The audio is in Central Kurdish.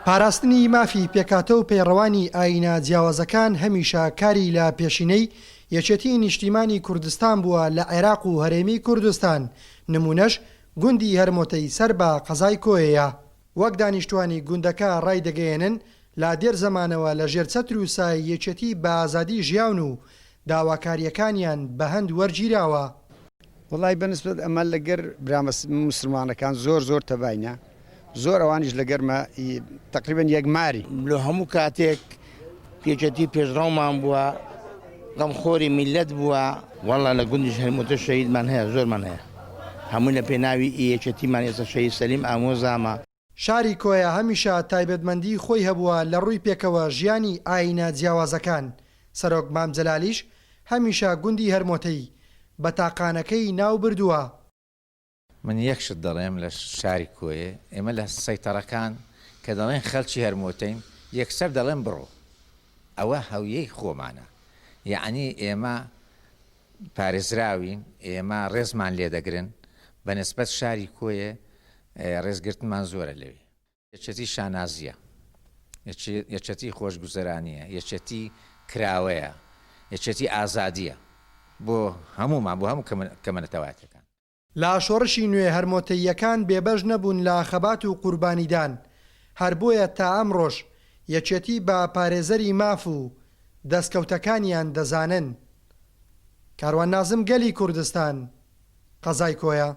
پاراستنی مافی پێکهاتە و پەیڕەوانی ئایینە جیاوازەکان هەمیشە کاری لە پێشینەی یەکێتی نیشتیمانی کوردستان بووە لە عێراق و هەرێمی کوردستان، نموونەش گوندی هەرمۆتەی سەر بە قەزای کۆیەیە. وەک دانیشتوانی گوندەکە ڕایدەگەیەنن، لە دێر زەمانەوە لە ژێر چەتر و سایەی یەکێتی بە ئازادی ژیاون و داواکارییەکانیان بە هەند وەرگیراوە. وەڵای بە نسبەت ئەمە لەگەر برا موسڵمانەکان زۆر زۆر تەباینە زۆر ئەوانیش لەگەرمە تەقریبەن یەک ماری. لۆ هەموو کاتێک یەکێتی پێشڕەومان بووە غەمخۆری میللەت بووە. وەڵا لە گوندیش هەرمۆتە شەهیدمان هەیە زۆرمان هەیە هەمووی لە پێناوی یەکێتیمان ئێستا شەهید سەلیم ئامۆزامە. شاری کۆیە هەمیشە تایبەتمەندی خۆی هەبووە لە ڕووی پێکەوە ژیانی ئایینە جیاوازەکان، سەرۆک مام جەلالیش هەمیشە گوندی هەرمۆتەی بە تاقانەکەی ناو بردووە. من یەک شت دەڵێم لە شاری کۆیێ ئێمە لە سەیتەڕەکان کە دەڵێن خەلکی هەرمۆتەین یەکسەر دەڵێن بڕۆ ئەوە هەویەی خۆمانە یەعنی ئێمە پارێزراوین ئێمە ڕێزمان لێ دەگرن بە نسبەت شاری کۆیێ ڕێزگرتنمان زۆرە لەوێ. یەکێتی شانازییە، یەکێتی خۆشگوزەرانییە، یەکێتی کراوەیە، یەکێتی ئازادییە بۆ هەموومان، بۆ هەموو کەمەنەتەوایەتیەکان. لە شۆڕشی نوێ هەرمۆتەییەکان بێبەش نەبوون لە خەبات و قوربانیدان، هەر بۆیە تا ئەمڕۆش یەکێتی بە پارێزەری ماف و دەستکەوتەکانیان دەزانن. کاروان نازم گەلی کوردستان، قەزای کۆیە.